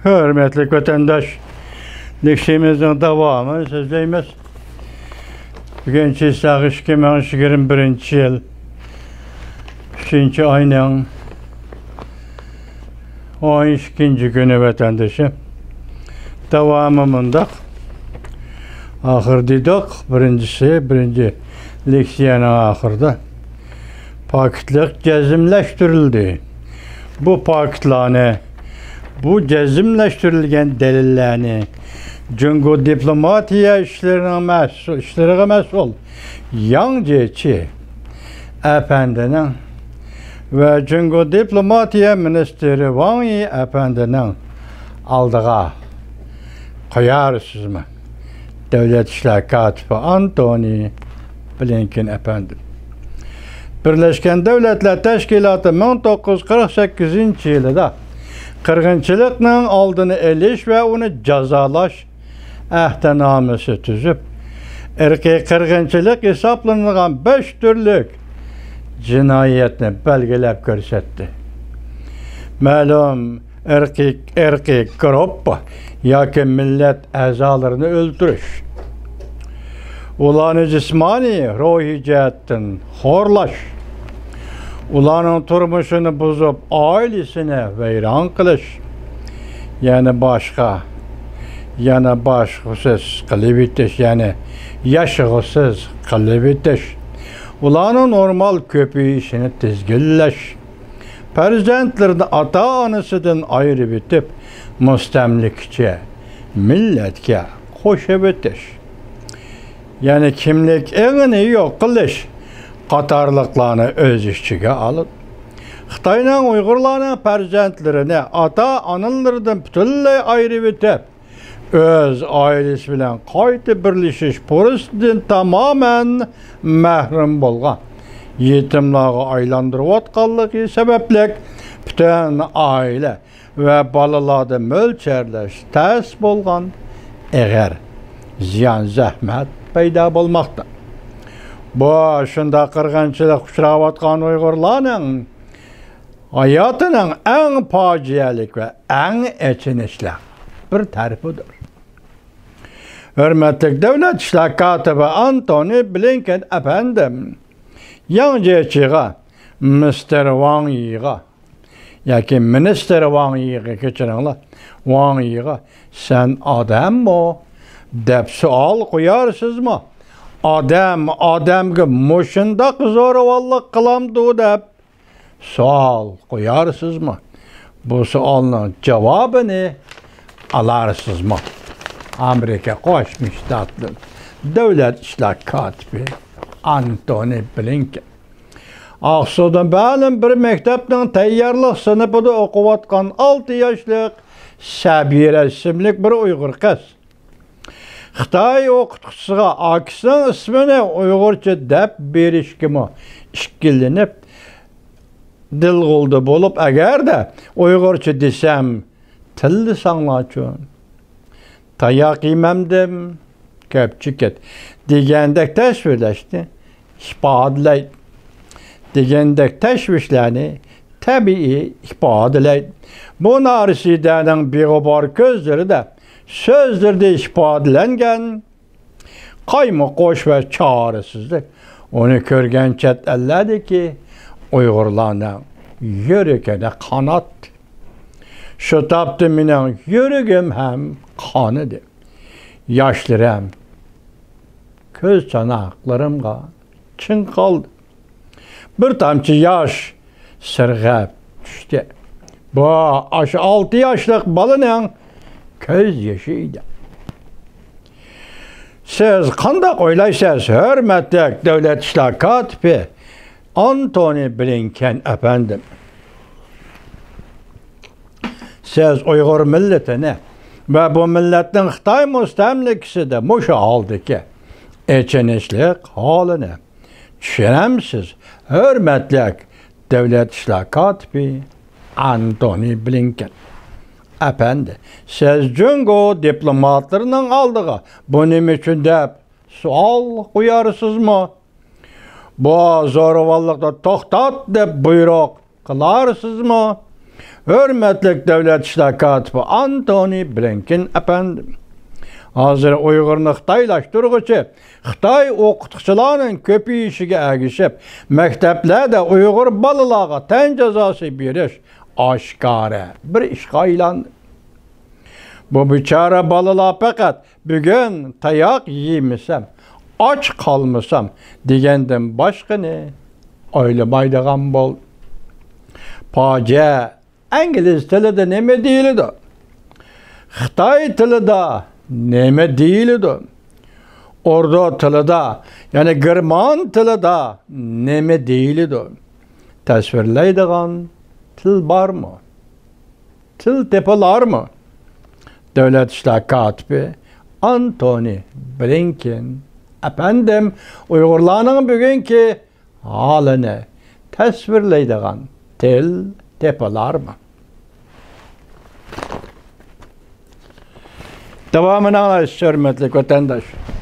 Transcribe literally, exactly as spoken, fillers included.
ھۆرمەتلىك ۋەتەنداش، لېكسىيىمىزنىڭ داۋامىنى سۆزلەيمىز. بۈگۈن چىساغ ئىككى مىڭ يىگىرمە بىرىنچى يىل ئۈچىنچى ئاينىڭ ئون ئىككىنچى كۈنى، ۋەتەندىشىم. داۋامى مۇنداق. ئاخىر دېدۇق، بىرىنچىسى، بىرىنچى لېكسىيەنىڭ ئاخىرىدا پاكىتلىق جەزملەشتۈرۈلدى. بۇ پاكىتلارنى، بۇ جەزملەشتۈرۈلگەن دەلىللەرنى جۇڭگو دىپلوماتىيە ئىشلىرىنىڭ مەسئۇ-، ئىشلىرىغا مەسئۇل ياڭ جيېچى ئەپەندىنىڭ ۋە جۇڭگو دىپلوماتىيە مىنىستىرى ۋاڭ يى ئەپەندىنىڭ ئالدىغا قويارسىزمۇ؟ دۆلەت ئىشلار كاتىپى ئانتونى بلىنكېن ئەپەندى. بىرلەشكەن دۆلەتلەر تەشكىلاتى مىڭ توققۇز يۈز قىرىق سەككىزىنچى يىلىدا قىرغىنچىلىقنىڭ ئالدىنى ئېلىش ۋە ئۇنى جازالاش ئەھدىنامىسى تۈزۈپ، ئىرقىي قىرغىنچىلىق ھېسابلىنىدىغان بەش تۈرلۈك جىنايەتنى بەلگىلەپ كۆرسەتتى. مەلۇم ئىرقىي، ئىرقىي گۇرۇپپا ياكى مىللەت ئەزالىرىنى ئۆلتۈرۈش، ئۇلارنى جىسمانىي، روھىي جەھەتتىن خورلاش، ئۇلارنىڭ تۇرمۇشىنى بۇزۇپ، ئائىلىسىنى ۋەيران قىلىش، يەنە باشقا، يەنە باشقۇسىز قىلىۋېتىش، يەنى ياشىغۇسىز قىلىۋېتىش، ئۇلارنىڭ نورمال كۆپىيىشىنى تىزگىنلەش، پەرزەنتلىرىنى ئاتا-ئانىسىدىن ئايرىۋېتىپ، مۇستەملىكىچى مىللەتكە قوشۇۋېتىش، يەنى كىملىك ئېڭىنى يوق قىلىش قاتارلىقلارنى ئۆز ئىچىگە ئالىدۇ. خىتاينىڭ ئۇيغۇرلارنىڭ پەرزەنتلىرىنى ئاتا-ئانىلىرىدىن پۈتۈنلەي ئايرىۋېتىپ، ئۆز ئائىلىسى بىلەن قايتا بىرلىشىش پۇرسىتىدىن تامامەن مەھرۇم بولغان، يېتىملارغا ئايلاندۇرۇۋاتقانلىقى سەۋەبلىك، پۈتۈن ئائىلە ۋە بالىلاردا مۆلچەرلەش تەس بولغان ئېغىر زىيان، زەھمەت پەيدا بولماقتا. بۇ شۇنداق قىرغىنچىلىققا ئۇچراۋاتقان ئۇيغۇرلارنىڭ ھاياتىنىڭ ئەڭ پاجىئەلىك ۋە ئەڭ ئېچىنىشلىق بىر تەرىپىدۇر. ھۆرمەتلىك دۆلەت ئىشلار كاتىپى ئانتونى بلىنكېن ئەپەندىم، ياڭ جيېچىغا، مىستېر ۋاڭ يىغا ياكى مىنىستىر ۋاڭ يىغا، كەچۈرۈڭلار، ۋاڭ يىغا، «سەن ئادەممۇ؟» دەپ سوئال قويارسىزمۇ؟ «ئادەم ئادەمگە مۇشۇنداق زورىۋاللىق قىلامدۇ؟» دەپ سوئال قويارسىزمۇ؟ بۇ سوئالنىڭ جاۋابىنى ئالارسىزمۇ؟ ئامېرىكا قوشما شتاتلىرى دۆلەت ئىشلار كاتىپى ئانتونى بلىنكېن. ئاقسۇدا مەلۇم بىر مەكتەپنىڭ تەييارلىق سىنىپىدا ئوقۇۋاتقان ئالتە ياشلىق سەبىرە ئىسىملىك بىر ئۇيغۇر قىز خىتاي ئوقۇتقۇچىسىغا ئاكىسىنىڭ ئىسمىنى ئۇيغۇرچە دەپ بېرىشكىمۇ ئىككىلىنىپ، دىلغۇلدا بولۇپ، «ئەگەردە ئۇيغۇرچە دېسەم، تىللىساڭلارچۇ؟» «تاياق يېمەمدىم، كۆپچىكىت» دېگەندەك تەسۋىرلەشنى ئىپادىلەيدۇ. دېگەندەك تەشۋىشلەرنى تەبىئىي ئىپادىلەيدۇ. بۇ نارەسىدەنىڭ بىغۇبار كۆزلىرىدە، سۆزلىرىدە ئىپادىلەنگەن قايمۇقۇش ۋە چارىسىزلىك ئۇنى كۆرگەن چەت ئەللەردىكى ئۇيغۇرلارنىڭ يۈرىكىنى قاناتتى. شۇ تاپتا مېنىڭ يۈرىكىم ھەم قانىدى. ياشلىرىم كۆز چاناقلىرىمغا چىڭقالدى. بىر تامچە ياش سىرغىپ چۈشتى. بۇ ئاشۇ ئالتە ياشلىق بالىنىڭ كۆز يېشى ئىدى. سىز قانداق ئويلايسىز، ھۆرمەتلىك دۆلەت ئىشلار كاتىپى ئانتونى بلىنكېن ئەپەندىم؟ سىز ئۇيغۇر مىللىتىنى ۋە بۇ مىللەتنىڭ خىتاي مۇستەملىكىسىدە مۇشۇ ھالدىكى ئېچىنىشلىق ھالىنى چۈشىنەمسىز، ھۆرمەتلىك دۆلەت ئىشلار كاتىپى ئانتونى بلىنكېن؟ ئەپەندى، سىز جۇڭگو دىپلوماتلىرىنىڭ ئالدىغا «بۇ نېمە ئۈچۈن؟» دەپ سوئال قويارسىزمۇ؟ «بۇ زورىۋاللىقنى توختات» دەپ بۇيرۇق قىلارسىزمۇ؟ ھۆرمەتلىك دۆلەت ئىشلار كاتىپى ئانتونى بلىنكېن ئەپەندىم، ھازىر ئۇيغۇرنى خىتايلاشتۇرغۇچى خىتاي ئوقۇتقۇچىلارنىڭ كۆپىيىشىگە ئەگىشىپ، مەكتەپلەردە ئۇيغۇر بالىلارغا تەن جازاسى بېرىش ئاشكارا بىر ئىشقا ئايلاندى. بۇ بىچارە بالىلار پەقەت بۈگۈن تاياق يېمىسەم، ئاچ قالمىسام دېگەندىن باشقىنى ئويلىمايدىغان بولدى. پاجىئە. ئىنگلىز تىلىدا نېمە دېيىلىدۇ؟ خىتاي تىلىدا نېمە دېيىلىدۇ؟ ئوردۇ تىلىدا، يەنى گېرمان تىلىدا نېمە دېيىلىدۇ؟ تەسۋىرلەيدىغان تىل بارمۇ؟ تىل تېپىلارمۇ؟ دۆلەت ئىشلار كاتىپى ئانتونى بلىنكېن ئەپەندىم ئۇيغۇرلارنىڭ بۈگۈنكى ھالىنى تەسۋىرلەيدىغان تىل تېپىلارمۇ؟ داۋامىنى ئاڭلايسىز، ھۆرمەتلىك ۋەتەنداش.